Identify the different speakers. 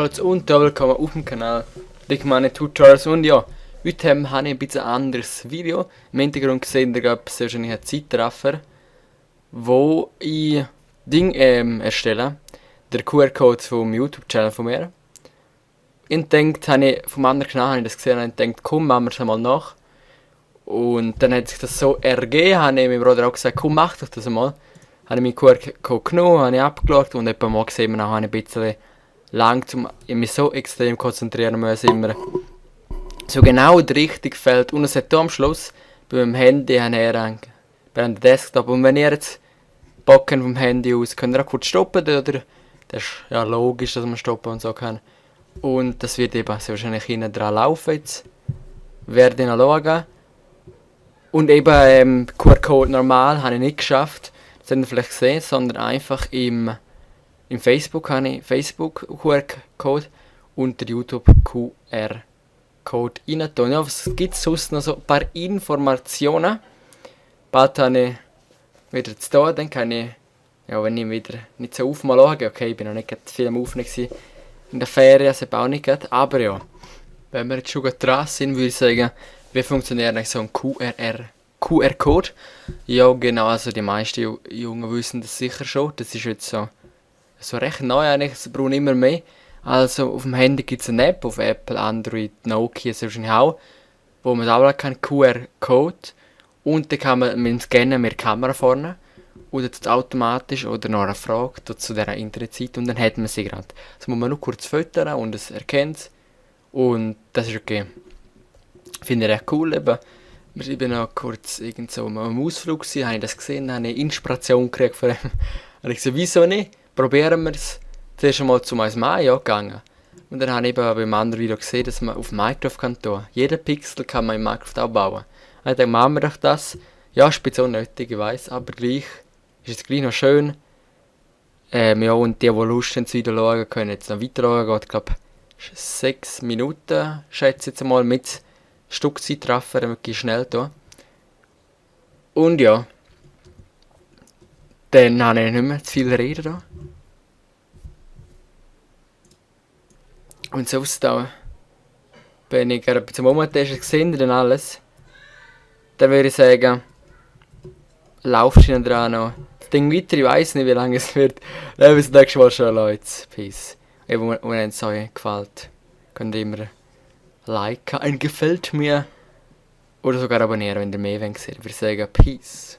Speaker 1: Ebenfalls und willkommen auf dem Kanal Dickmann Tutorials. Und ja, heute habe ich ein bisschen anderes Video. Im Hintergrund gesehen, da gab es wahrscheinlich einen Zeitraffer, wo ich erstelle, der QR-Code vom YouTube-Channel von mir. Und denkt, habe ich vom anderen Kanal habe ich das gesehen und denkt, komm, machen wir es einmal nach. Und dann hat sich das so ergeben, habe ich meinem Bruder auch gesagt, komm, mach doch das einmal. Habe ich meinen QR-Code genommen, habe ich abgeschaut und etwa mal gesehen, dann habe ich ein bisschen lang, ich mich so extrem konzentrieren müssen, immer so genau das richtige Feld. Und es hat hier am Schluss bei meinem Handy herangehen, bei einem Desktop. Und wenn ihr jetzt Bock habt vom Handy aus, könnt ihr auch kurz stoppen, oder? Das ist ja logisch, dass man stoppen und so kann. Und das wird eben sehr wahrscheinlich hinten dran laufen jetzt. Werde ich noch schauen. Und eben QR-Code normal habe ich nicht geschafft. Das habt ihr vielleicht gesehen, sondern einfach im Facebook habe ich Facebook QR-Code und der YouTube QR-Code rein tun. Ja, was gibt es sonst noch so ein paar Informationen? Bald habe ich wieder zu tun, dann kann ich, ja, wenn ich wieder nicht so auf mal schaue, okay, ich bin noch nicht viel am Aufnehmen in der Ferien, das auch nicht geht, aber ja, wenn wir jetzt schon dran sind, würde ich sagen, wie funktioniert eigentlich so ein QR-Code? Ja, genau, also die meisten Jungen wissen das sicher schon, das ist jetzt so recht neu eigentlich, es brauchen immer mehr. Also auf dem Handy gibt es eine App, auf Apple, Android, Nokia, so wahrscheinlich auch, wo man auch kann, QR-Code. Und dann kann man mit dem Scannen mit der Kamera vorne oder automatisch oder noch eine Frage zu dieser Internetseite und dann hat man sie gerade. Das muss man nur kurz füttern und es erkennt es. Und das ist okay. Finde ich recht cool. Eben. Ich bin noch kurz irgend so am Ausflug gewesen, habe ich das gesehen, habe ich Inspiration gekriegt von ihm. Und ich gesagt, wieso nicht? Probieren wir es. Zuerst einmal zu meinem Maya gegangen. Und dann habe ich eben beim anderen Video gesehen, dass man auf Minecraft kann tun. Jeden Pixel kann man in Minecraft auch bauen. Und dann machen wir doch das. Ja, ist ein bisschen unnötig, ich weiss, aber gleich ist es gleich noch schön. Ja, und die Lust haben, das Video schauen, können jetzt noch weiter schauen. Geht, glaube ich, 6 Minuten, schätze ich jetzt mal, mit Stückzeitraffer, wirklich schnell da. Und ja, dann habe ich nicht mehr zu viel reden da. Und sonst da bin ich gerade zum Umtesten gesehen, dann alles. Dann würde ich sagen, laufst du dran noch. Das Ding weiter, ich weiss nicht, wie lange es wird. Dann bis zum nächsten Mal schon, Leute. Peace. Wenn es euch gefällt, könnt ihr immer liken, ein gefällt mir. Oder sogar abonnieren, wenn ihr mehr wollt. Ich würde sagen, Peace.